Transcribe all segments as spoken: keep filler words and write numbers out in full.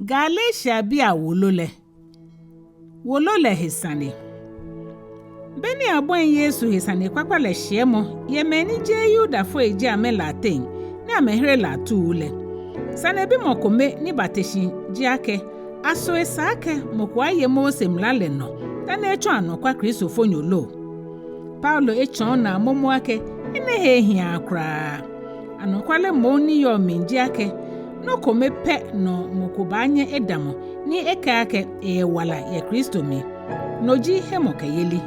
Galatiabii awolo lɛ. Wolo lɛ he sane. Be ni abɔi Yesu he sanekpakpa lɛ shiɛmɔ yɛ mɛi ni jeee Yudafoi ji amɛ lɛ ateŋ, ni amɛhere lɛ atuu lɛ, sanebimɔ kome ni bate shi ji akɛ, aso esa akɛ mɔ ko aye Mose mla lɛ nɔ dani etsɔ anɔkwa Kristofonyo lo? Paulo etsɔɔ naa momo akɛ enɛ he ehiaaa kwraa. Anɔkwale moŋ ni yɔɔ mli ji akɛ, nɔ kome pɛ nɔ mɔ ko baanyɛ edamɔ ni ekɛɛ akɛ eyɛ wala yɛ Kristo mli. No ji hemɔkɛyeli.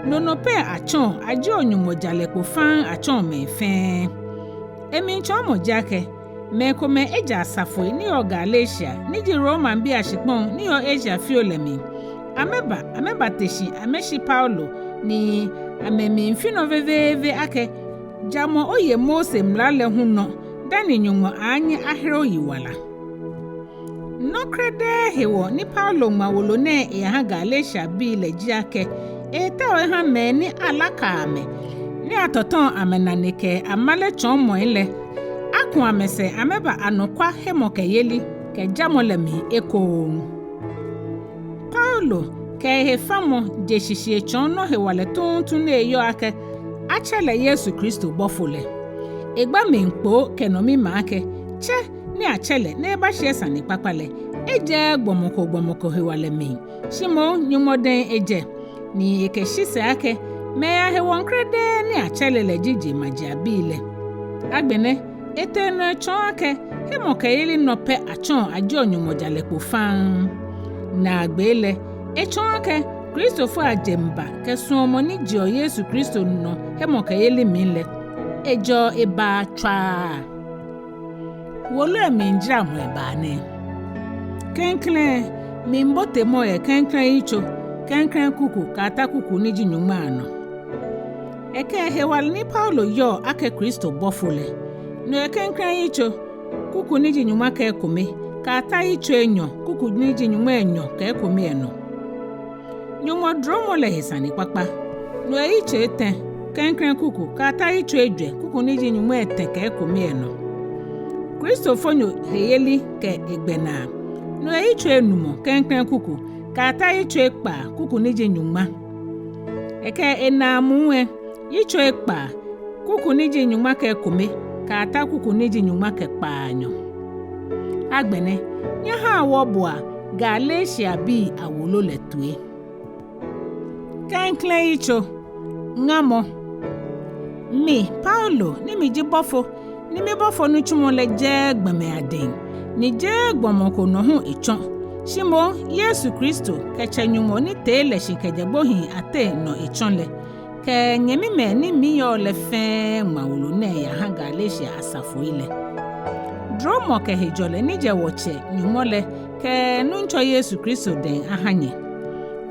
No nɔ pɛ atsɔɔ ajieɔ Nyɔŋmɔ jalɛ kpo faŋŋ atsɔɔ mɛi fɛɛ. Emlitsɔɔmɔ ji akɛ, mɛi komɛi ejɛ asafoi ni yɔɔ Galatia, ni ji Romabii ashikpɔŋ ni yɔɔ Asia fioo lɛ mli. Amɛba, amɛbate shi amɛshi Paulo, ni amɛmiifi nɔ veveeve akɛ, jamɔ oye Mose mla lɛ hu nɔ dani Nyɔŋmɔ aanyɛ ahere oyiwala. Nɔ krɛdɛɛ hewɔ ni Paulo ŋma wolo nɛɛ eyaha Galatiabii lɛ ji akɛ, eetao eha mɛi ni alaka amɛ, ni atɔtɔɔ amɛnane kɛ amale tsɔɔmɔi lɛ, aku amɛsɛɛ amɛba anɔkwa hemɔkɛyeli kɛ jamɔ lɛ mli ekoŋŋ. Paulo kɛ ehefamɔ je shishi etsɔɔ nɔ hewalɛ tuuntu ni eyɔɔ akɛ atsɛ lɛ Yesu Kristo bɔfo lɛ. Egba mli kpoo kɛ nɔmimaa akɛ, tsɛ ni atsɛ lɛ ni ebashiɛ sanekpakpa lɛ, ejɛɛɛ gbɔmɔ ko gbɔmɔ ko hewalɛ mli, shi moŋ Nyɔŋmɔ dɛŋ ejɛ, ni ekɛshi sɛɛ akɛ, mɛi ahewɔ krɛdɛɛ ni atsɛ lɛ lɛ ji jeŋmajiabii lɛ. Agbɛnɛ, etee nɔ etsɔɔ akɛ, hemɔkɛyeli nɔ pɛ atsɔɔ ajieɔ Nyɔŋmɔ jalɛ kpo faŋŋ. Naagbee lɛ, etsɔɔ akɛ, Kristofoi ajeŋba kɛ suɔmɔ ni jeɔ Yesu Kristo nɔ hemɔkɛyeli mli lɛ, ejɛɔ ebaa tswaa. Wolo lɛ mlijaramɔ ebaa nɛ. Klɛŋklɛŋ, mlibotemɔ yɛ klɛŋklɛŋ yitso, klɛŋklɛŋ kuku kɛyata kuku ni ji nyɔŋma nɔ. Ekɛ hewalɛ ni Paulo yɔɔ akɛ Kristo bɔfo lɛ, no yɛ klɛŋklɛŋ yitso, kuku ni ji nyɔŋma kɛ ekome, kɛyata yitso enyɔ, kuku ni ji nyɔŋmai enyɔ kɛ ekome lɛ nɔ. Nyɔŋmɔ duromɔ lɛ he sanekpakpa, no yɛ yitso etɛ, klɛŋklɛŋ kuku, kɛyata yitso ejwɛ, kuku ni ji nyɔŋmai etɛ kɛ ekome lɛ nɔ. Kristofonyo heyeli kɛ egbɛnaa, no yɛ yitso enumɔ, klɛŋklɛŋ kuku, kɛyata yitso ekpaa, kuku ni ji nyɔŋma. Ekɛ enaamuu lɛ, yitso ekpaa, kuku ni ji nyɔŋma kɛ ekome, kɛyata kuku ni ji nyɔŋma kɛ kpaanyɔ. Agbɛnɛ, nyɛhaa wɔboa Galatiabii awolo lɛ toi. Klɛŋklɛŋ yitso, ŋamɔ. Mi, Paulo, ni miji bɔfo, ni mibɔfo nitsumɔ lɛ jɛɛɛ gbɔmɛi adɛŋ, ni jeee gbɔmɔ ko nɔ hu etsɔ, shi moŋ Yesu Kristo kɛ Tsɛ Nyɔŋmɔ ni tee lɛ shi kɛjɛ gbohii ateŋ nɔ etsɔ lɛ, kɛ nyɛmimɛi ni miyɔɔ lɛ fɛɛ ŋma wolo nɛɛ yaha Galatia asafoi lɛ. Duromɔ kɛ hejɔlɛ ni jɛ wɔ-Tsɛ Nyɔŋmɔ lɛ kɛ Nuŋtsɔ Yesu Kristo dɛŋ aha nyɛ.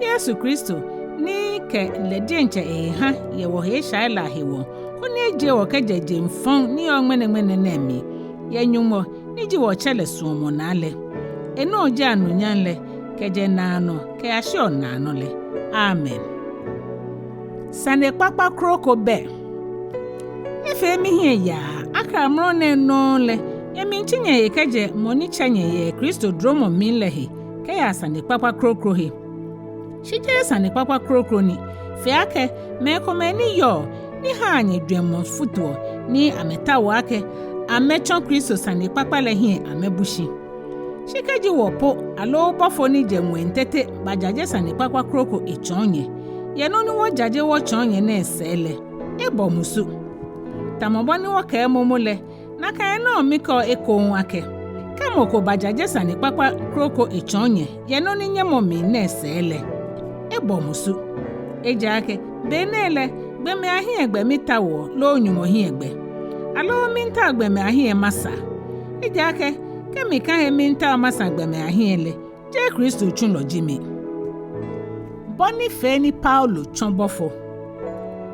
Yesu Kristo ni kɛ lɛ diɛŋtsɛ ehe ha yɛ wɔhe eshai lɛ ahewɔ, koni ejie wɔ kɛjɛ jeŋ fɔŋ ni yɔɔ ŋmɛnɛŋmɛnɛ nɛɛ mli, yɛ Nyɔŋmɔ ni ji wɔ-Tsɛ lɛ suɔmɔ naa lɛ. Enɔ ji anunyam lɛ, kɛjɛ naanɔ kɛyashi naanɔ lɛ. Amen. Sanekpakpa kroko bɛ. Efee mihiɛ yaa akɛ amrɔ nɛɛ nɔŋŋ lɛ, nyɛmiitsi nyɛhe kɛjɛ mɔ ni tsɛ nyɛ yɛ Kristo duromɔ mli lɛ he kɛya sanekpakpa kroko he. Shi jeee sanekpakpa kroko ni, fe akɛ mɛi komɛi ni yɔɔ ni haa nyɛjwɛŋmɔ futuɔ, ni amɛtaoɔ akɛ amɛtsɔ Kristo sanekpakpa lɛ hiɛ amɛbu shi. Shi kɛji wɔ po aloo bɔfo ni jɛ ŋwɛi tete bajaje sanekpakpa kroko etsɔɔ nyɛ, yɛ nɔ ni wɔjaje wɔtsɔɔ nyɛ nɛɛ sɛɛ lɛ, ebɔ musu. Tamɔ bɔ ni wɔkɛɛ momo lɛ, nakai nɔŋŋ mikɛɔ ekoŋŋ akɛ, kɛ mɔ ko bajaje sanekpakpa kroko etsɔɔ nyɛ yɛ nɔ ni nyɛmɔ mli nɛɛ sɛɛ lɛ, ebɔ musu. Ejaakɛ be nɛɛ lɛ, gbɔmɛi ahiɛgbɛ mitaoɔ loo Nyɔŋmɔ hiɛgbɛ? Aloo miitao gbɔmɛi ahiɛ masa? Ejaakɛ kɛ mikã he miitao masa gbɔmɛi ahiɛ lɛ, jeee Kristo tsulɔ ji mi. Bɔ ni fee ni Paulo tsɔ bɔfo.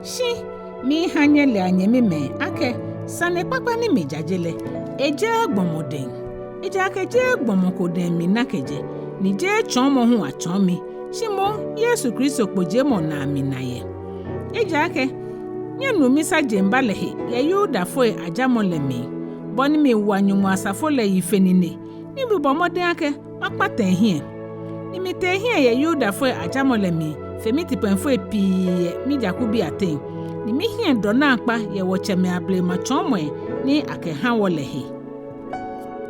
Shi miiha nyɛle, anyɛmimɛi, akɛ sanekpakpa ni mijaje lɛ, ejɛɛɛ gbɔmɔ dɛŋ. Ejaakɛ jeee gbɔmɔ ko dɛŋ mina kɛjɛ, ni jeee tsɔɔmɔ hu atsɔɔ mi, shi moŋ Yesu Kristo kpojiemɔ naa mina yɛ. Ejaakɛ nyɛnu misa jeŋba lɛ he yɛ Yudafoi ajamɔ lɛ mli, bɔ ni miwa Nyɔŋmɔ asafo lɛ yi fe nine, ni mibɔ mɔdɛŋ akɛ makpãtã ehiɛ. Ni mitee hiɛ yɛ Yudafoi ajamɔ lɛ mli fe mitipɛŋfoi pii yɛ mijakubii ateŋ, ni mihiɛ dɔ naakpa yɛ wɔtsɛmɛi ablema tsɔ̃ɔmɔi ni akɛhã wɔ lɛ he.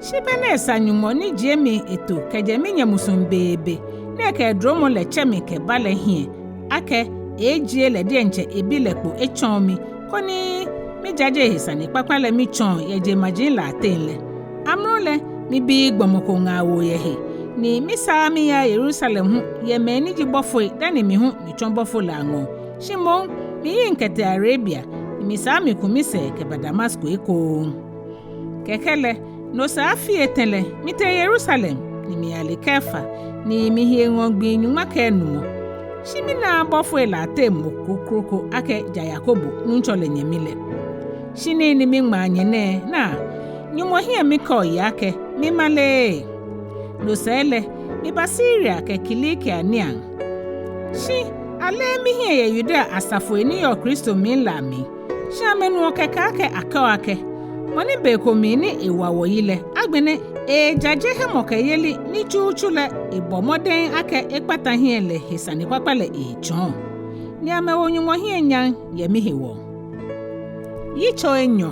Shi be ni esa Nyɔŋmɔ ni jie mi eto kɛjɛ minyɛ musuŋ beebe ni ekɛ edromɔ lɛ tsɛ mi kɛba lɛ hiɛ, akɛ eeejie lɛ diɛŋtsɛ eBi lɛ kpo etsɔ̃ɔ mi, koni mijaje ehe Sanekpakpa lɛ mitsɔ̃ɔ yɛ jeŋmaji lɛ ateŋ lɛ, amrɔ lɛ mibiii gbɔmɔ ko ŋaawoo yɛ he, ni misaaa miyaaa Yerusalɛm hu yɛ mɛi ni ji bɔfoi dani mi hu mitsɔ̃ bɔfo lɛ aŋɔɔ, shi moŋ miyiŋ kɛtee Arabia, ni misaa miku misɛɛ kɛba Damasko ekoŋŋ. Kɛkɛ lɛ no sɛɛ afii etɛ̃ lɛ mitee Yerusalɛm, ni miyale Kefa, ni mihi eŋɔɔ gbii nyɔŋma kɛ enumɔ. Shi minaaa bɔfoi lɛ ateŋ mɔ kroko ko akɛ ja Yakobo, Nuŋtsɔ lɛ nyɛmi lɛ. Shi nii ni miŋmaa nyɛ nɛɛ, naa, Nyɔŋmɔ hiɛ mikɛɔ yɛ akɛ mimaleee. No sɛɛ lɛ miba Siria kɛ Kilikia niiaŋ. Shi aleee mihiɛ yɛ Yudea asafoi ni yɔɔ Kristo mli lɛ amli; shi amɛnuɔ kɛkɛ akɛ akɛɔ akɛ, mɔ ni be ko mli ni ewa wɔ yi lɛ, agbɛnɛ eeejaje hemɔkɛyeli ni tsutsu lɛ ebɔ mɔdɛŋ akɛ ekpãtã hiɛ lɛ he Sanekpakpa lɛ eetsɔ̃ɔ. Ni amɛwo Nyɔŋmɔ hiɛ nyam yɛ mihewɔ. Yitso enyɔ.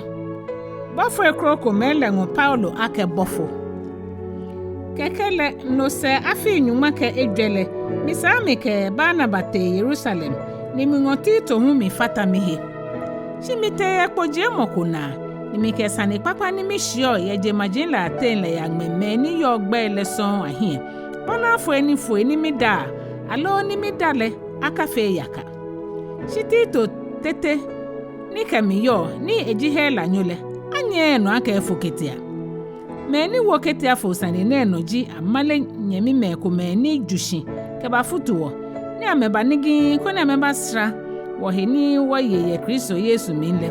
Bɔfoi krokomɛi lɛ ŋɔ Paulo akɛ bɔfo. Kɛkɛ lɛ no sɛɛ afii nyɔŋma kɛ ejwɛ lɛ misaa mikɛ Barnaba tee Yerusalɛm, ni miŋɔ Tito hu mifata mihe. Shi mitee yɛ kpojiemɔ ko naa, ni mikɛ Sanekpakpa ni mishiɛɔ yɛ jeŋmaji lɛ ateŋ lɛ yaŋmɛ mɛi ni yɔɔ gbɛi lɛ sɔŋŋ ahiɛ, bɔ ni afee ni foi ni midaa aloo ni mida lɛ akafee yaka. Shi Tito tete ni kɛ mi yɔɔ ni eji Helanyo lɛ, anyɛɛɛ enɔ akɛ efo ketia. Mɛi ni wo ketiafoo sane nɛɛ nɔ ji amale nyɛmimɛi komɛi ni ju shi kɛbafutu wɔ, ni amɛba nigii koni amɛbasara wɔhe ni wɔye yɛ Kristo Yesu mli lɛ,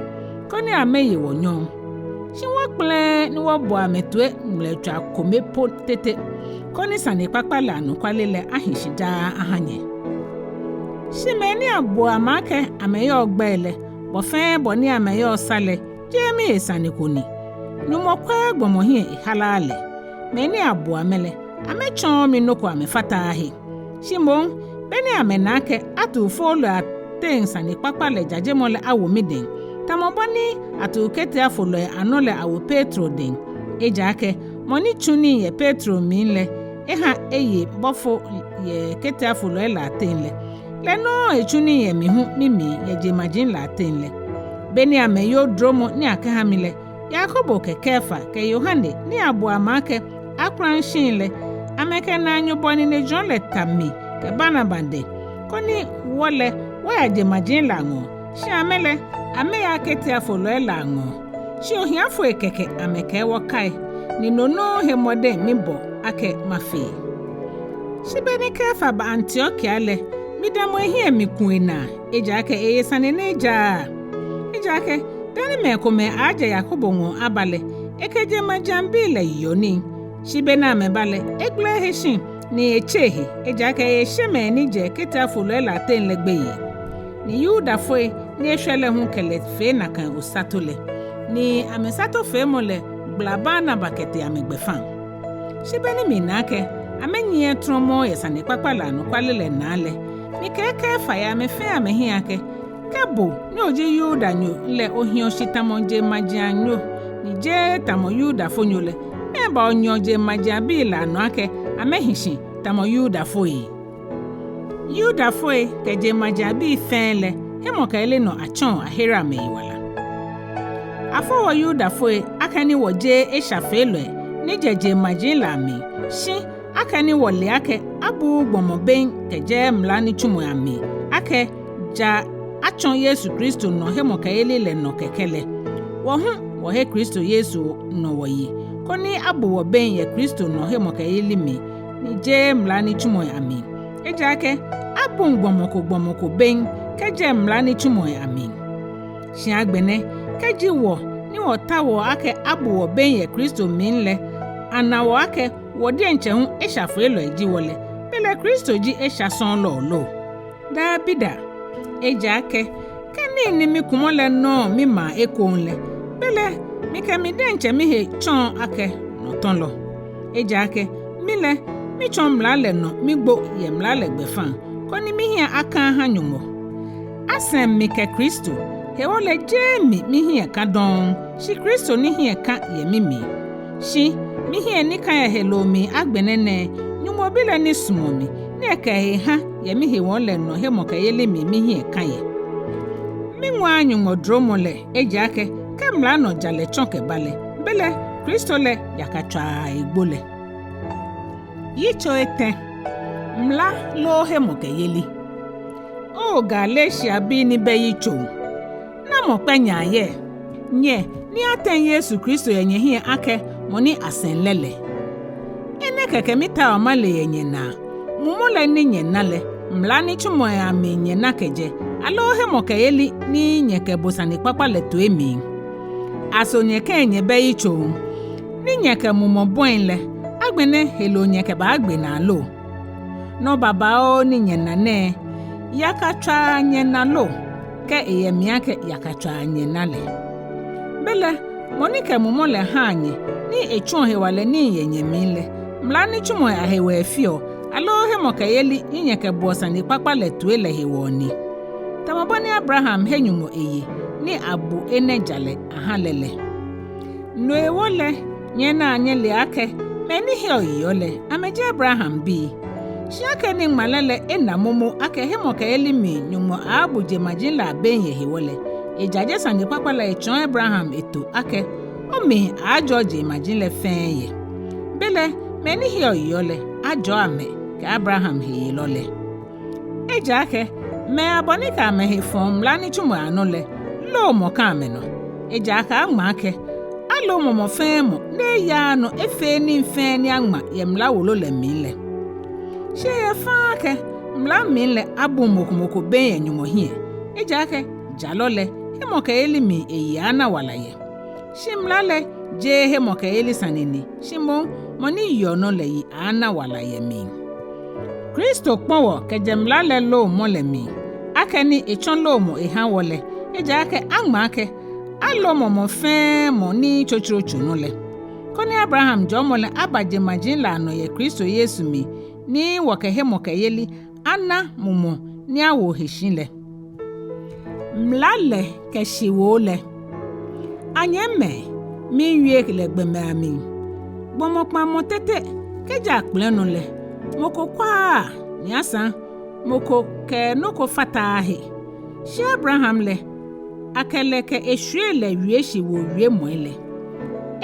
koni amɛye wɔ nyɔŋ. Shi wɔkpɛlɛ̃ɛɛ ni wɔbo amɛ toi ŋmɛlɛtswaa kome po tete, koni Sanekpakpa lɛ anɔkwale lɛ ahi shi daa ahã nyɛ. Shi mɛi ni abuɔ amɛ akɛ amɛyɔɔ gbɛi lɛ, bɔ fɛɛ bɔ ni amɛyɔɔ sa lɛ, jeee mihe sane ko ni; Nyɔŋmɔ kwɛɛɛ gbɔmɔ hiɛ ehalaaa lɛ. Mɛi ni abuɔ amɛ lɛ, amɛtsɔ̃ɔɔ mi nɔ ko amɛfataaa he; shi moŋ be ni amɛna akɛ atu foolɔi ateŋ Sanekpakpa lɛ jajemɔ lɛ awo midɛŋ, tamɔ bɔ ni atu ketiafolɔi anɔ lɛ awo Petro dɛŋ, ejaakɛ mɔ ni tsu nii yɛ Petro mli lɛ ehã eye bɔfo yɛ ketiafolɔi lɛ ateŋ lɛ, lɛ nɔŋŋ etsu nii yɛ mi hu mimli yɛ jeŋmaji lɛ ateŋ lɛ. Be ni amɛyoo dromɔ ni akɛhã mi lɛ, Yakobo kɛ Kefa kɛ Yohane ni abuɔ amɛ akɛ akulashiŋi lɛ, amɛkɛ naanyobɔɔ ninejurɔ lɛ ta mi kɛ Barnaba dɛŋ, koni wɔ lɛ wɔya jeŋmaji lɛ aŋɔɔ, shi amɛ lɛ amɛyaaa ketiafolɔi lɛ aŋɔɔ. Shi ohiafoi kɛkɛ amɛkɛɛ wɔkai, ni no nɔŋŋ he mɔdɛŋ mibɔ akɛ mafee. Shi be ni Kefa ba Antiokia lɛ, midamɔ ehiɛ miku enaa, ejaakɛ eye sane ni ejaaa. Ejaakɛ dani mɛi komɛi aaajɛ Yakobo ŋɔɔ aba lɛ, ekɛ jeŋmajiaŋbii lɛ yeɔ nii; shi be ni amɛba lɛ, egbala ehe shi, ni etse ehe, ejaakɛ eeshe mɛi ni jɛ ketiafolɔi lɛ ateŋ lɛ gbeyei. Ni Yudafoi ni eshwɛ lɛ hu kɛ lɛ fee nakai osato lɛ, ni amɛsatofeemɔ lɛ gbala Barnaba kɛtee amɛgbɛfaŋ. Shi be ni mina akɛ amɛnyiɛɛɛ trɔmɔɔ yɛ Sanekpakpa lɛ anɔkwale lɛ naa lɛ, mikɛɛ Kefa yɛ amɛ fɛɛ amɛhiɛ akɛ, Kɛ bo ni oji Yudanyo lɛ ohiɔ shi tamɔ jeŋmajiaŋnyo, ni jeee tamɔ Yudafonyo lɛ, mɛɛba onyiɛɔ jeŋmajiaŋbii lɛ anɔ akɛ amɛhi shi tamɔ Yudafoi? Yudafoi kɛ jeŋmajiaŋbii fɛɛ lɛ, hemɔkɛyeli nɔ atsɔ̃ɔ ahereɔ amɛyiwala. Afo wɔ Yudafoi akɛni wɔjeee eshafeelɔi ni jɛ jeŋmaji lɛ amli, shi akɛni wɔle akɛ abuuu gbɔmɔ bem kɛjɛɛɛ Mla nitsumɔi amli, akɛ ja atsɔ̃ Yesu Kristo nɔ hemɔkɛyeli lɛ nɔ kɛkɛ lɛ, wɔ hu wɔhe Kristo Yesu nɔ wɔye, koni abu wɔ bem yɛ Kristo nɔ hemɔkɛyeli mli, ni jeee Mla nitsumɔi amli. Ejaakɛ abuŋ gbɔmɔ ko gbɔmɔ ko bem kɛjɛŋ Mla nitsumɔi amli. Shi agbɛnɛ kɛji wɔ ni wɔtaoɔ akɛ abu wɔ bem yɛ Kristo mli lɛ ana wɔ akɛ wɔ diɛŋtsɛ hu eshafeelɔi ji wɔ lɛ, belɛ Kristo ji esha sɔ̃ɔlɔ lo? Dabida! Ejaakɛ kɛ nii ni mikumɔ lɛ nɔŋŋ mimaa ekoŋŋ lɛ, belɛ mikɛ mi diɛŋtsɛ mihe tsɔ̃ɔ akɛ nɔtɔ̃lɔ. Ejaakɛ Mi lɛ, mitsɔ Mla lɛ nɔ migbo yɛ Mla lɛ gbɛfaŋ, koni mihiɛ aka aha Nyɔŋmɔ. Asɛŋ mi kɛ Kristo, hewɔ lɛ jeee mi mihiɛ ka dɔŋŋ, shi Kristo ni hiɛ ka yɛ mimli. Shi mihiɛ ni ka yɛ heloo mli agbɛnɛ nɛɛ, Nyɔŋmɔ Bi lɛ ni sumɔ mi, ni ekɛ ehe ha yɛ mihewɔ lɛ nɔ hemɔkɛyeli mli mihiɛ ka yɛ. Miŋɔɔɔ Nyɔŋmɔ dromɔ lɛ, ejaakɛ kɛ Mla nɔ jalɛ tsɔ kɛba lɛ, belɛ Kristo lɛ yaka tswaa egbo lɛ. Yitso etɛ. Mla loo hemɔkɛyeli. Oo Galatiabii ni bɛ yitsoŋ, namɔ kpɛ nyɛ ayɛ? Nyɛ ni atɛŋ Yesu Kristo yɛ nyɛhiɛ akɛ mɔ ni asɛŋ lɛ lɛ. Enɛ kɛkɛ mitaoɔ male yɛ nyɛnaa, Mumɔ lɛ ni nyɛna lɛ, Mla nitsumɔi amli nyɛna kɛjɛ, aloo hemɔkɛyeli ni nyɛkɛbo Sanekpakpa lɛ toi mli? Aso nyɛkɛŋ nyɛbɛ yitsoŋ, ni nyɛkɛ Mumɔ bɔi lɛ, agbɛnɛ heloo nyɛkɛbaagbe naa lo? Nɔ babaoo ni nyɛna nɛɛ, yaka tswaa nyɛna lo, kɛ eyɛ mli akɛ yaka tswaa nyɛna lɛ? Belɛ mɔ ni kɛ Mumɔ lɛ haa nyɛ, ni etsuɔ hewalɛ nii yɛ nyɛmli lɛ, Mla nitsumɔi ahewɔ efeɔ, aloo hemɔkɛyeli ni nyɛkɛboɔ Sanekpakpa lɛ toi lɛ hewɔ ni? Tamɔ bɔ ni Abraham he Nyɔŋmɔ eye, ni abu enɛ jalɛ aha lɛ lɛ. No hewɔ lɛ, nyɛnaa nyɛlea akɛ mɛi ni heɔ yeɔ lɛ, amɛji Abraham bii. Shi akɛni ŋmalɛ lɛ ena momo akɛ hemɔkɛyeli mli Nyɔŋmɔ aaabu jeŋmaji lɛ abem yɛ hewɔ lɛ, ejaje Sanekpakpa lɛ etsɔɔ Abraham eto akɛ omli aaajɔɔ jeŋmaji lɛ fɛɛ yɛ. Belɛ mɛi ni heɔ yeɔ lɛ, ajɔɔ amɛ kɛ Abraham heyelɔ lɛ. Ejaakɛ mɛi abɔ ni kɛ amɛhe fɔɔ Mla nitsumɔi anɔ lɛ, loomɔ ka amɛnɔ. Ejaakɛ aŋma akɛ, alo mɔ fɛɛ mɔ ni eyaaa nɔ efeee nii fɛɛ ni aŋma yɛ Mla wolo lɛ mli lɛ. Shi eyɛ faŋŋ akɛ Mla mli lɛ abuŋ mɔ ko mɔ ko bem yɛ Nyɔŋmɔ hiɛ, ejaakɛ jalɔ lɛ, hemɔkɛyeli mli eyi aaana wala yɛ. Shi Mla lɛ jeee hemɔkɛyeli sane ni, shi moŋ mɔ ni yeɔ nɔ lɛ yi aaana wala yɛ mli. Kristo kpɔ wɔ kɛjɛ Mla lɛ loomɔ lɛ mli, akɛni etsɔ loomɔ eha wɔ lɛ, ejaakɛ aŋma akɛ, alo mɔ fɛɛ mɔ ni tsotsoro tso nɔ lɛ. Koni Abraham jɔɔmɔ lɛ aba jeŋmaji lɛ anɔ yɛ Kristo Yesu mli, ni wɔkɛ hemɔkɛyeli ana Mumɔ ni awo he shi lɛ. Mla lɛ kɛ shiwoo lɛ. Anyɛmimɛi, miiwie lɛ gbɔmɛi amli. Gbɔmɔ kpaŋmɔ tete, kɛji akpɛlɛ nɔ lɛ, mɔ ko kwaaa, ni asaŋ mɔ ko kɛ nɔ ko fataaa he. Shi Abraham lɛ, akɛ lɛ kɛ eshwiei lɛ wie shiwoo wiemɔi lɛ.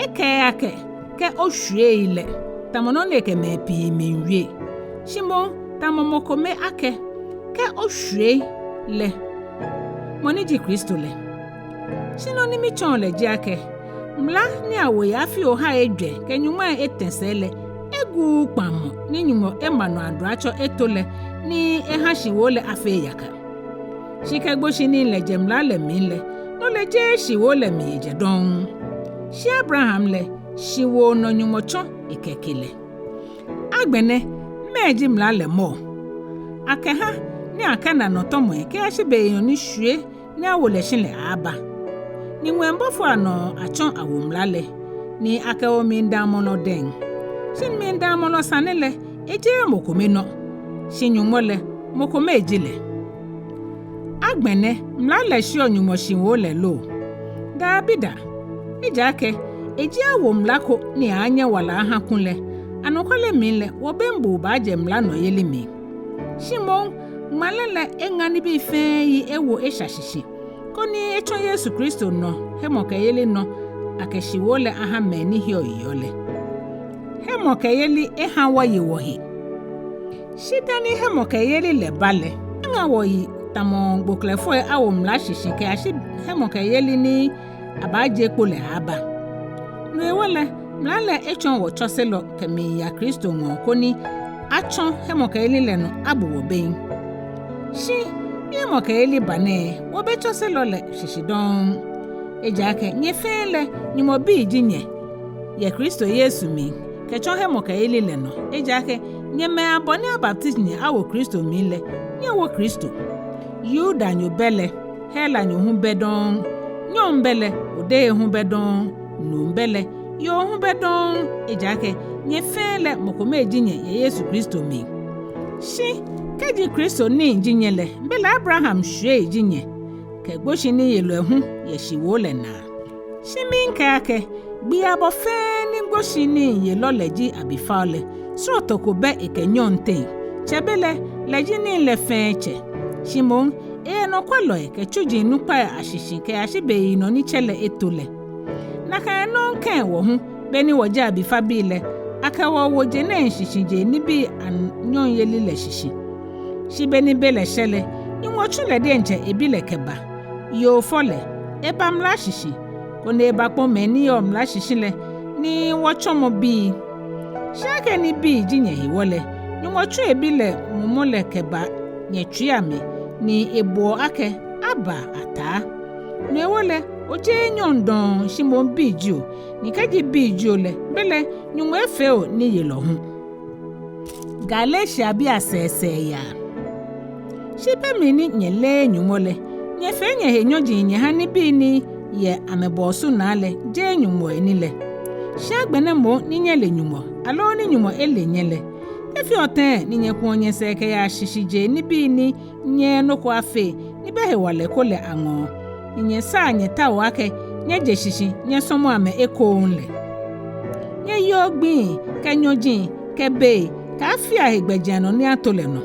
Ekɛɛɛ akɛ, kɛ oshwiei lɛ, tamɔ nɔ ni ekɛ mɛi pii miiwie. Shi moŋ tamɔ mɔ kome akɛ, kɛ oshwiei lɛ, mɔ ni ji Kristo lɛ. Shi nɔ ni mitsɔɔ lɛ ji akɛ, Mla ni awo yɛ afii ohai ejwɛ kɛ nyɔŋmai etɛ sɛɛ lɛ, eguuu kpaŋmɔ ni Nyɔŋmɔ ema nɔ aduatsɔ eto lɛ, ni eha shiwoo lɛ afee yaka. Shi kɛ gboshinii lɛ jɛ Mla lɛ mli lɛ, no lɛ jeee shiwoo lɛ mli ejɛ dɔŋŋ. Shi Abraham lɛ, shiwoo nɔ Nyɔŋmɔ tsɔ ekɛke lɛ. Agbɛnɛ, mɛɛ ji Mla lɛ mɔ? Akɛha ni akɛna nɔtɔmɔi kɛyashi be enyɔ ni shwie ni awo lɛ shi lɛ aaaba. Ni ŋwɛi bɔfoi anɔ atsɔ awo Mla lɛ, ni akɛwo mlidaamɔlɔ dɛŋ. Shi mlidaamɔlɔ sane lɛ, ejeee mɔ kome nɔ, shi Nyɔŋmɔ lɛ, mɔ kome ji lɛ. Agbɛnɛ, Mla lɛ shiɔ Nyɔŋmɔ shiwoo lɛ lo? Dabida. Ejaakɛ, eji awo Mla ko ni aaanyɛ wala aha kulɛ, anɔkwale mli lɛ, wɔbembuu baajɛ Mla nɔyeli mli. Shi moŋ, ŋmalɛ lɛ eŋa nibii fɛɛ yi ewo esha shishi, koni etsɔ Yesu Kristo nɔ hemɔkɛyeli nɔ akɛ shiwoo lɛ aha mɛi ni heɔ yeɔ lɛ. Hemɔkɛyeli eha wɔye wɔhe. Shi dani hemɔkɛyeli lɛ ba lɛ, eŋa wɔyi tamɔ gboklɛfoi awo Mla shishi kɛyashi hemɔkɛyeli ni abaajie kpo lɛ aaaba. No hewɔ lɛ, Mla lɛ etsɔ wɔtsɔselɔ kɛmiiya Kristo ŋɔɔ koni atsɔ hemɔkɛyeli lɛ nɔ abu wɔ bem. Shi ni hemɔkɛyeli ba nɛɛ, wɔbɛ tsɔselɔ lɛ shishi dɔŋŋ. Ejaakɛ nyɛ fɛɛ lɛ, Nyɔŋmɔ bii ji nyɛ yɛ Kristo Yesu mli, kɛtsɔ hemɔkɛyeli lɛ nɔ. Ejaakɛ nyɛ mɛi abɔ ni abaptisi nyɛ awo Kristo mli lɛ, nyɛwo Kristo. Yudanyo bɛ lɛ, Helanyo hu bɛ dɔŋŋ, nyɔŋ bɛ lɛ, odehe hu bɛ dɔŋŋ, nuu bɛ lɛ, yoo hu bɛ dɔŋŋ, ejaakɛ nyɛ fɛɛ lɛ mɔ kome ji nyɛ yɛ Yesu Kristo mli. Shi kɛji Kristo nii ji nyɛ lɛ, belɛ Abraham shwiei ji nyɛ, kɛ gboshiniyelɔi hu yɛ shiwoo lɛ naa. Shi miikɛɛ akɛ, gbii abɔ fɛɛ ni gboshiniyelɔ lɛ ji abifao lɛ, srɔto ko bɛ ekɛ nyɔŋ teŋ, tsɛbelɛ lɛ ji nii lɛ fɛɛ tsɛ. Shi moŋ, eyɛ nɔkwɛlɔi kɛ tsuji onukpai ashishi kɛyashi beyinɔ ni Tsɛ lɛ eto lɛ. Nakai nɔŋŋ kɛ̃ wɔ hu, beni wɔji abifabii lɛ, akɛ wɔ wo je nɛɛ shishijee nibii anyɔŋyeli lɛ shishi. Shi beni be lɛ shɛ lɛ, Nyɔŋmɔ tsu lɛ diɛŋtsɛ ebi lɛ kɛba, yoo fɔ lɛ, eba mla shishi, koni ebakpɔ̃ mɛi ni yɔɔ mla shishi lɛ, ni wɔtsɔmɔ bii. Shi akɛni bii ji nyɛ hewɔ lɛ, Nyɔŋmɔ tsu eBi lɛ Mumɔ lɛ kɛba nyɛtsuii amli, ni eboɔ akɛ, Aba, Ataa. No hewɔ lɛ, ojeee nyɔŋ dɔŋŋ, shi moŋ bi ji o, ni kɛji bi ji o lɛ, belɛ Nyɔŋmɔ efee o niyelɔ hu. Galatiabii asɛɛsɛɛyaa. Shi be mli ni nyɛleee Nyɔŋmɔ lɛ, nyɛfee nyɛhe nyɔji nyɛha nibii ni yɛ amɛbɔɔsu naa lɛ, jeee Nyɔŋmɔ ni lɛ. Shi agbɛnɛ moŋ ni nyɛle Nyɔŋmɔ, aloo ni Nyɔŋmɔ ele nyɛ lɛ, efeɔ tɛŋŋ ni nyɛkuɔ nyɛsɛɛ kɛyaa shishijee nibii ni nyɛɛɛ nɔ ko afee ni bɛ hewalɛ ko lɛ aŋɔɔ, ni nyɛsaa nyɛtaoɔ akɛ nyɛje shishi nyɛsɔmɔ amɛ ekoŋŋ lɛ? Nyɛyeɔ gbii kɛ nyɔji kɛ bei kɛ afii ahe gbɛjianɔ ni ato lɛ nɔ.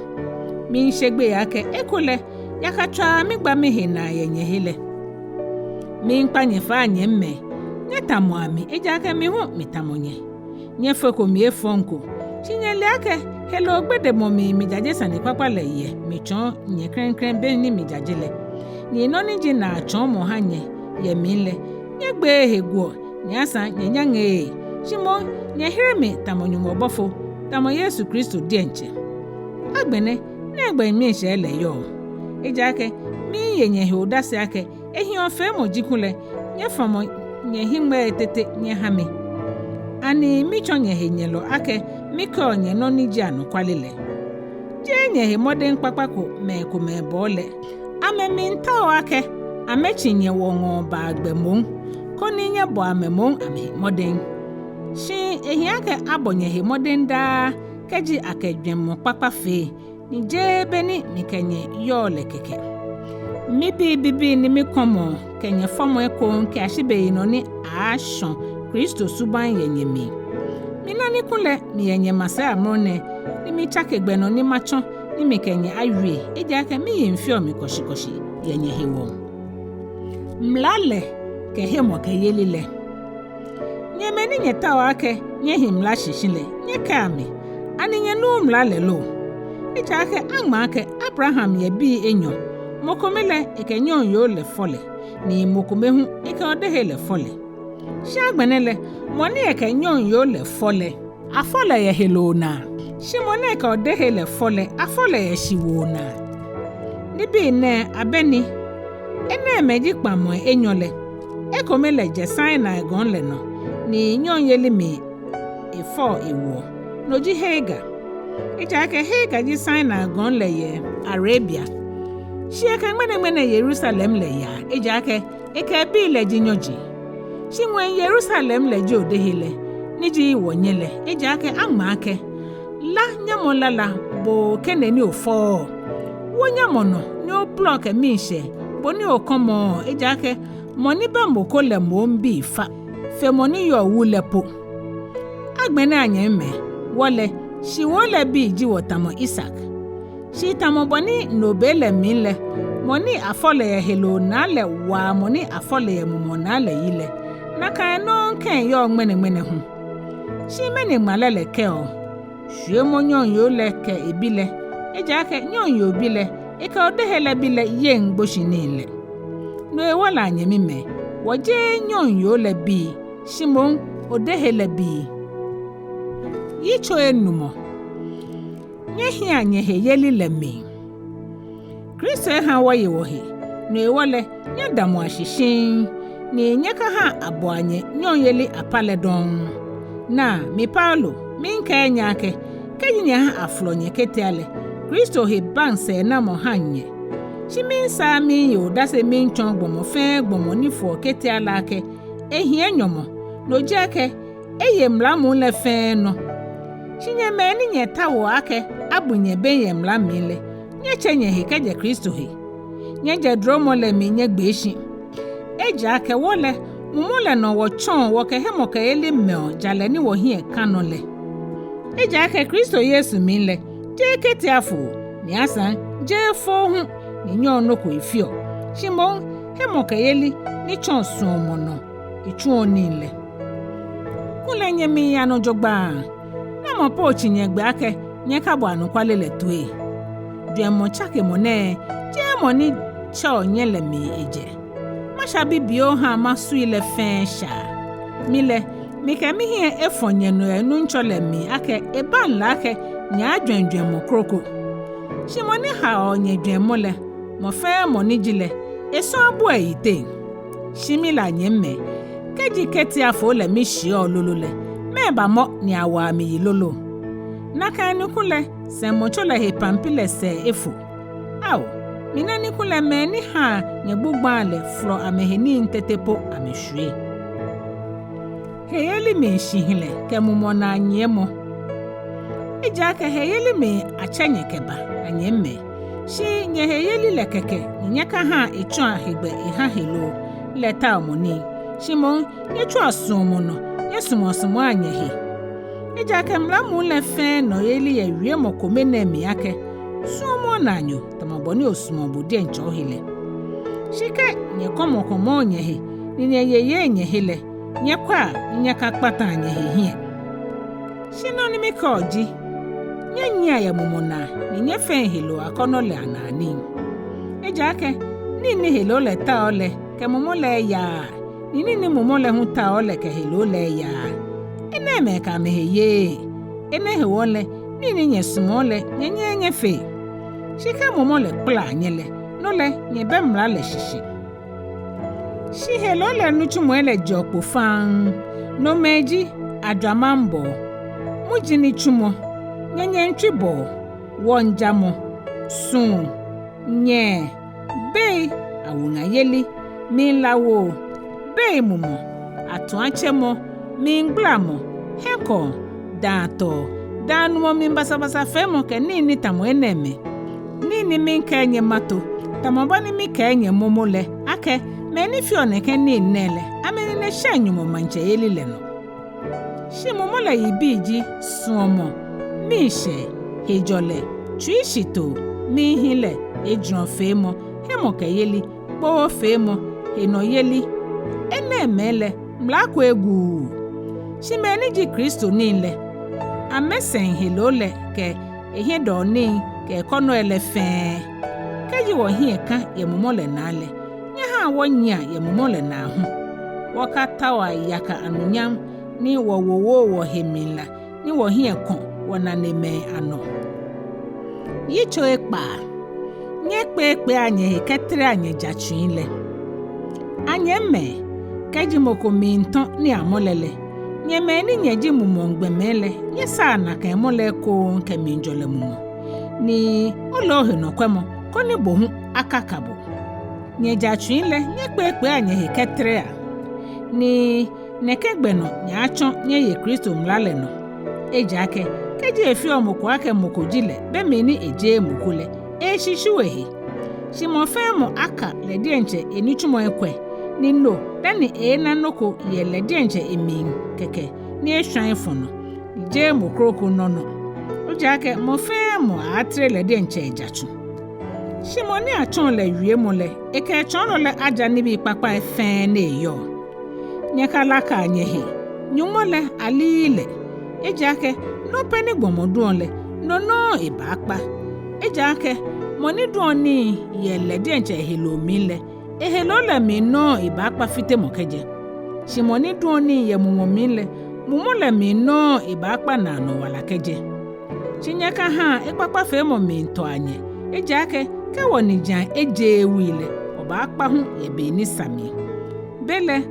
Miishe gbeyei akɛ ekolɛ yakatswaa migba mihe naa yɛ nyɛhe lɛ. Miikpa nyɛ fai, anyɛmimɛi, nyɛtamɔa mi, ejaakɛ mi hu mitamɔ nyɛ. Nyɛfeko mi efɔŋ ko, shi nyɛle akɛ heloo gbedemɔ mli mijaje sanekpakpa lɛ yɛ mitsɔɔ nyɛ klɛŋklɛŋ beni mijaje lɛ. Ni nɔ ni ji naatsɔɔmɔ ha nyɛ yɛ mi lɛ, nyɛgbeee he guɔ, ni asaŋ nyɛnyaŋeee, shi moŋ nyɛhere mi tamɔ Nyɔŋmɔ bɔfo, tamɔ Yesu Kristo diɛŋtsɛ. Agbɛnɛ, nɛgbɛ miishɛɛ lɛ yɔɔ? Ejaakɛ miiye nyɛhe odase akɛ, ehiɔ feemɔ jikulɛ, nyɛfamɔ nyɛhiŋmɛii tete nyɛha mi. Ani mitsɔ nyɛhenyɛlɔ akɛ mikɛɔ nyɛ nɔ ni ji anɔkwale lɛ? Jeee nyɛhe mɔdɛŋ kpakpa ko mɛi komɛi bɔɔ lɛ, amɛmiitao akɛ amɛtsi nyɛ wɔŋɔɔ baa gbɛ moŋ, koni nyɛbɔ amɛ moŋ amɛhe mɔdɛŋ. Shi ehi akɛ abɔ nyɛhe mɔdɛŋ daa kɛji akɛ jwɛŋmɔ kpakpa fee, ni jeee beni mikɛ nyɛ yɔɔ lɛ kɛkɛ. Mibii bibii ni mikɔmɔɔ kɛ nyɛ fɔmɔ ekoŋŋ kɛyashi beyinɔ ni aaashɔ Kristo subaŋ yɛ nyɛmli. Mina ni kulɛ miyɛ nyɛmasɛi amrɔ nɛɛ, ni mitsake gbɛ nɔ ni matsɔ ni mikɛ nyɛ awie, ejaakɛ miyiŋ feɔ mi kɔshikɔshi yɛ nyɛhewɔ. Mla lɛ kɛ hemɔkɛyeli lɛ. Nyɛ mɛi ni nyɛtaoɔ akɛ nyɛhi mla shishi lɛ, nyɛkɛa mi, ani nyɛnuuu mla lɛ lo? Ejaakɛ aŋma akɛ Abraham yɛ bii enyɔ, mɔ kome lɛ ekɛ nyɔŋyoo lɛ fɔ lɛ, ni mɔ kome hu ekɛ odehe lɛ fɔ lɛ. Shi agbɛnɛ lɛ, mɔ ni ekɛ nyɔŋyoo lɛ fɔ lɛ, afɔ lɛ yɛ heloo naa, shi mɔ ni ekɛ odehe lɛ fɔ lɛ, afɔ lɛ yɛ shiwoo naa. Nibii nɛɛ abɛ ni. Enɛɛmɛi ji kpaŋmɔi enyɔ lɛ. Ekome lɛ jɛ Sinai gɔŋ lɛ nɔ, ni nyɔŋyeli mli efɔ ewoɔ. No ji Hagar. Ejaakɛ Hagar ji Sinai gɔŋ lɛ yɛ Arabia, shi ekɛ ŋmɛnɛŋmɛnɛ Yerusalem lɛ yaa, ejaakɛ ekɛ ebii lɛ ji nyɔji. Shi ŋwɛi Yerusalem lɛ ji odehe lɛ, ni ji wɔnyɛ lɛ, ejaakɛ aŋma akɛ: La nyamɔ lala, bo kene ni ofɔɔɔ. Wo nyamɔ nɔ ni obolɔ kɛ miishɛɛ, bo ni okɔmɔɔɔ, ejaakɛ mɔ ni bɛ mɔ ko lɛ moŋ bii fa fe mɔ ni yɔɔ wu lɛ po. Agbɛnɛ, anyɛmimɛi, wɔ lɛ, shiwoo lɛ bii ji wɔ tamɔ Isak. Shi tamɔ bɔ ni no be lɛ mli lɛ, mɔ ni afɔ lɛ yɛ heloo naa lɛ waa mɔ ni afɔ lɛ yɛ mumɔ naa lɛ yi lɛ, nakai nɔŋŋ kɛ̃ yɔɔ ŋmɛnɛŋmɛnɛ hu. Shi mɛni ŋmalɛ lɛ kɛɔ? Shwiemɔ nyɔŋyoo lɛ kɛ ebi lɛ, ejaakɛ nyɔŋyoo bi lɛ, ekɛ odehe lɛ bi lɛ yeŋ gboshinii lɛ. No hewɔ lɛ, anyɛmimɛi, wɔjeee nyɔŋyoo lɛ bii, shi moŋ odehe lɛ bii. Yitso enumɔ. Nyɛhia nyɛheyeli lɛ mli. Kristo eha wɔye wɔhe, no hewɔ lɛ, nyɛdamɔa shi shiŋŋ, ni nyɛkahaa abɔa nyɛ nyɔŋyeli apaa lɛ dɔŋŋ. Naa, mi Paulo, miikɛɛ nyɛ akɛ, kɛji nyɛha afolɔ nyɛ ketia lɛ, Kristo he baŋ sɛɛnamɔ haŋ nyɛ. Shi miisaa miiye odase miitsɔɔ gbɔmɔ fɛɛ gbɔmɔ ni foɔ ketia lɛ akɛ ehiɛ nyɔmɔ, no ji akɛ eye mla muu lɛ fɛɛ nɔ. Shi nyɛ mɛi ni nyɛtaoɔ akɛ abu nyɛ bem yɛ mla mli lɛ, nyɛtse nyɛhe kɛjɛ Kristo he. Nyɛjɛ duromɔ lɛ mli nyɛgbee shi. Ejaakɛ wɔ lɛ, Mumɔ lɛ nɔ wɔtsɔɔ wɔkɛ hemɔkɛyeli mɛɔ jalɛ ni wɔhiɛ kã nɔ lɛ. Ejaakɛ Kristo Yesu mli lɛ, jeee ketiafoo, ni asaŋ jeee foo hu ni nyɛɔ nɔ ko efeɔ, shi moŋ hemɔkɛyeli ni tsɔɔ suɔmɔ nɔ etsuɔ nii lɛ. Kulɛ nyɛmiiya nɔ jogbaŋŋ. Namɔ po tsi nyɛ gbɛ akɛ nyɛkabɔ anɔkwale lɛ toi? Jwɛŋmɔ tsakemɔ nɛɛ, jeee mɔ ni tsɛɔ nyɛ lɛ mli ejɛ. Masha bibioo ha masui lɛ fɛɛ shaa. Mi lɛ, mikɛ mihiɛ efɔ̃ nyɛnɔ yɛ Nuŋtsɔ lɛ mli akɛ ebaŋ lɛ akɛ nyɛaajwɛŋ jwɛŋmɔ kroko. Shi mɔ ni haoɔ nyɛjwɛŋmɔ lɛ, mɔ fɛɛ mɔ ni ji lɛ, esɔ abuɔ eyiteŋ. Shi mi lɛ, anyɛmimɛi, kɛji ketiafoo lɛ mishiɛɔ lolo lɛ, mɛɛba mɔ ni awaa mi yi lolo? Nakai ni kulɛ sɛŋmɔtso lɛ he pampi lɛ sɛɛ efo. Ao, mina ni kulɛ mɛi ni haa nyɛgbugbaa lɛ folɔ amɛhe nii tete po amɛshwie. Heyeli mli shihilɛ kɛ mumɔ naa nyiɛmɔ. Ejaakɛ heyeli mli atsɛ nyɛ kɛba, anyɛmimɛi. Shi nyɛheyeli lɛ kɛkɛ ni nyɛkahaa etsɔa hegbɛ ehaa heloo lɛ taomɔ nii. Shi moŋ nyɛtsua suɔmɔ nɔ, nyɛsumɔsumɔa nyɛhe. Ejaakɛ mla muu lɛ fɛɛ nɔyeli yɛ wiemɔ kome nɛɛ mli akɛ: Suɔmɔ onaanyo tamɔ bɔ ni osumɔɔ bo diɛŋtsɛ ohe lɛ. Shi kɛ nyɛkɔmɔkɔmɔɔ nyɛhe ni nyɛyeyeɔ nyɛhe lɛ, nyɛkwɛa ni nyɛkakpataa nyɛhe hiɛ. Shi nɔ ni mikɛɔ ji, nyɛnyiɛa yɛ mumɔ naa ni nyɛfeŋ heloo akɔnɔ lɛ anaa nii. Ejaakɛ nii ni heloo lɛ taoɔ lɛ kɛ mumɔ lɛ yaaa, ni nii ni mumɔ lɛ hu taoɔ lɛ kɛ heloo lɛ yaaa. Enɛɛmɛi kɛ amɛhe yeee. Enɛ hewɔ lɛ, nii ni nyɛsumɔɔ lɛ nyɛnyɛɛɛ nyɛfee. Shi kɛ mumɔ lɛ kpalaa nyɛ lɛ, no lɛ nyɛbɛ mla lɛ shishi. Shi heloo lɛ nitsumɔi lɛ jeɔ kpo faŋŋ. Nomɛi ji ajwamaŋbɔɔ, muji nitsumɔ, nyɛnyɛŋtswibɔɔ, wɔŋjamɔ, suu, nyɛɛ, bei, awuŋayeli, mlilawoo, bei mumɔ, atuatsemɔ, mligbalamɔ, hiɛkɔɔ, daatɔɔ, daanumɔ mli basabasafeemɔ kɛ nii ni tamɔ enɛɛmɛi. Nii ni mikɛɛɛ nyɛ mato, tamɔ bɔ ni mikɛɛ nyɛ momo lɛ, akɛ mɛi ni feɔ nɛkɛ nii nɛɛ lɛ, amɛnine shɛŋ Nyɔŋmɔ maŋtsɛyeli lɛ nɔ. Shi mumɔ lɛ yibii ji suɔmɔ, miishɛɛ, hejɔlɛ, tsuishitoo, mlihilɛ, ejurɔfeemɔ, hemɔkɛyeli, kpoofeemɔ, henɔyeli. Enɛɛmɛi lɛ mla ko eguuu. Shi mɛi ni ji Kristo nii lɛ, amɛsɛŋ heloo lɛ kɛ ehiɛdɔɔ nii kɛ ekɔnɔi lɛ fɛɛ. Kɛji wɔhiɛ kã yɛ mumɔ lɛ naa lɛ, nyɛhaa wɔnyiɛa yɛ mumɔ lɛ naa hu. Wɔkataoa yaka anunyam ni wɔwowoɔ wɔhe mlila ni wɔhiɛ kɔ̃ wɔnanemɛi anɔ. Yitso ekpaa. Nyɛkpeekpeea nyɛhe kɛterea nyɛjatsui lɛ. Anyɛmimɛi, kɛji mɔ ko miitɔ̃ ni amɔ lɛ lɛ, nyɛ mɛi ni nyɛji mumɔŋ gbɔmɛi lɛ, nyɛsaa nakai mɔ lɛ ekoŋŋ kɛmiijɔlɛ mumɔ, ni ole ohenɔkwɛmɔ, koni bo hu akaka bo. Nyɛjatsui lɛ, nyɛkpeekpeea nyɛhe kɛterea, ni nɛkɛ gbɛ nɔ nyɛaatsɔ nyɛye Kristo mla lɛ nɔ. Ejaakɛ kɛji efeɔ mɔ ko akɛ mɔ ko ji lɛ be mli ni ejeee mɔ ko lɛ, eeshishiu ehe. Shi mɔ fɛɛ mɔ aka lɛ diɛŋtsɛ enitsumɔ ekwɛ, ni no dani eeena nɔ ko yɛ lɛ diɛŋtsɛ emli kɛkɛ ni eshwa efɔ̃ nɔ, ni jeee mɔ kroko nɔ nɔ. Ejaakɛ mɔ fɛɛ mɔ aaatere lɛ diɛŋtsɛ ejatsu. Shi mɔ ni atsɔɔ lɛ wiemɔ lɛ, ekɛ etsɔɔlɔ lɛ aja nibii kpakpai fɛɛ ni eyɔɔ. Nyɛkalaka nyɛhe, Nyɔŋmɔ lɛ aliii lɛ. Ejaakɛ nɔ pɛ ni gbɔmɔ duɔ lɛ, no nɔŋŋ ebaakpa. Ejaakɛ mɔ ni duɔ nii yɛ lɛ diɛŋtsɛ eheloo mli lɛ, eheloo lɛ mli nɔŋŋ ebaakpa fitemɔ kɛjɛ. Shi mɔ ni duɔ nii yɛ mumɔ mli lɛ, mumɔ lɛ mli nɔŋŋ ebaakpa naanɔ wala kɛjɛ. Shi nyɛkahaa ekpakpafeemɔ miitɔa nyɛ, ejaakɛ kɛ wɔnijiaŋ ejeee wui lɛ, wɔbaakpa hu yɛ be ni sa mli. Belɛ,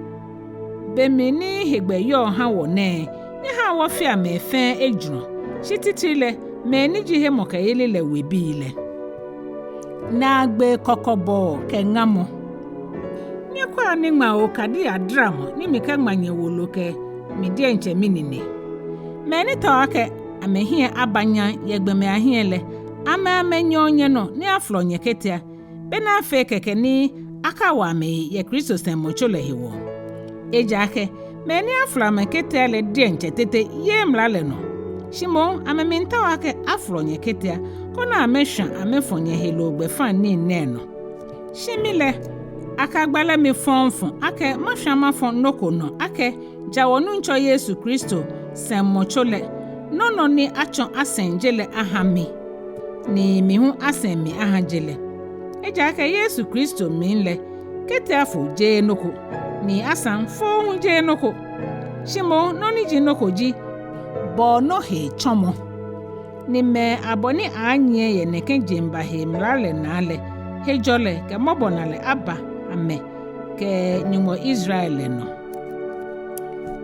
be mli ni hegbɛ yɔɔ ha wɔ nɛɛ, nyɛhaa wɔfea mɛi fɛɛ ejurɔ, shi titri lɛ mɛi ni ji hemɔkɛyeli lɛ webii lɛ. Naagbee kɔkɔbɔɔ kɛ ŋamɔ. Nyɛkwɛa niŋmaa okadii adaramɔ ni mikɛŋma nyɛ wolo kɛ mi diɛŋtsɛ minine. Mɛi ni taoɔ akɛ amɛhiɛ aba nyam yɛ gbɔmɛi ahiɛ lɛ, amɛ amɛnyɛɔ nyɛnɔ ni afolɔɔ nyɛ ketia, bɔ ni afee kɛkɛ ni akawo amɛhe yɛ Kristo sɛŋmɔtso lɛ hewɔ. Ejaakɛ mɛi ni afolɔ amɛ ketia lɛ diɛŋtsɛ tete yeee mla lɛ nɔ, shi moŋ amɛmiitao akɛ afolɔ nyɛ ketia, koni amɛshwã amɛfɔ̃ nyɛheloo gbɛfaŋ nii nɛɛ nɔ. Shi mi lɛ, akagbalɛ mi fɔŋfɔŋ akɛ mashwã mafɔ̃ nɔ ko nɔ akɛ ja wɔ Nuŋtsɔ Yesu Kristo sɛŋmɔtso lɛ, nɔ nɔ ni atsɔ asɛŋ je lɛ aha mi, ni mi hu asɛŋ mi aha je lɛ. Ejaakɛ Yesu Kristo mli lɛ, ketiafoo jeee nɔ ko, ni asaŋ foo hu jeee nɔ ko, shi moŋ nɔ ni ji nɔ ko ji bɔɔnɔ hee tsɔmɔ. Ni mɛi abɔ ni aanyiɛ yɛ nɛkɛ jeŋba hee mla lɛ naa lɛ, hejɔlɛ kɛ mɔbɔnalɛ aba amɛ kɛ Nyɔŋmɔ Israel lɛ nɔ.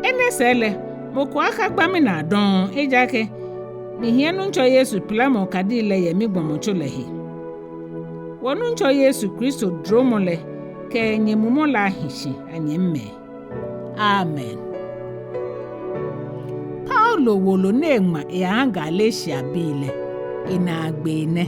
Enɛ sɛɛ lɛ, mɔ ko akagba minaa dɔŋŋ, ejaakɛ mihiɛ Nuŋtsɔ Yesu pilamɔ okadii lɛ yɛ migbɔmɔtso lɛ he. Wɔ Nuŋtsɔ Yesu Kristo duromɔ lɛ kɛ nyɛmumɔ lɛ ahi shi, anyɛmimɛi. Amen. Paulo wolo ni eŋma eyaha Galatiabii lɛ, enaagbee nɛ.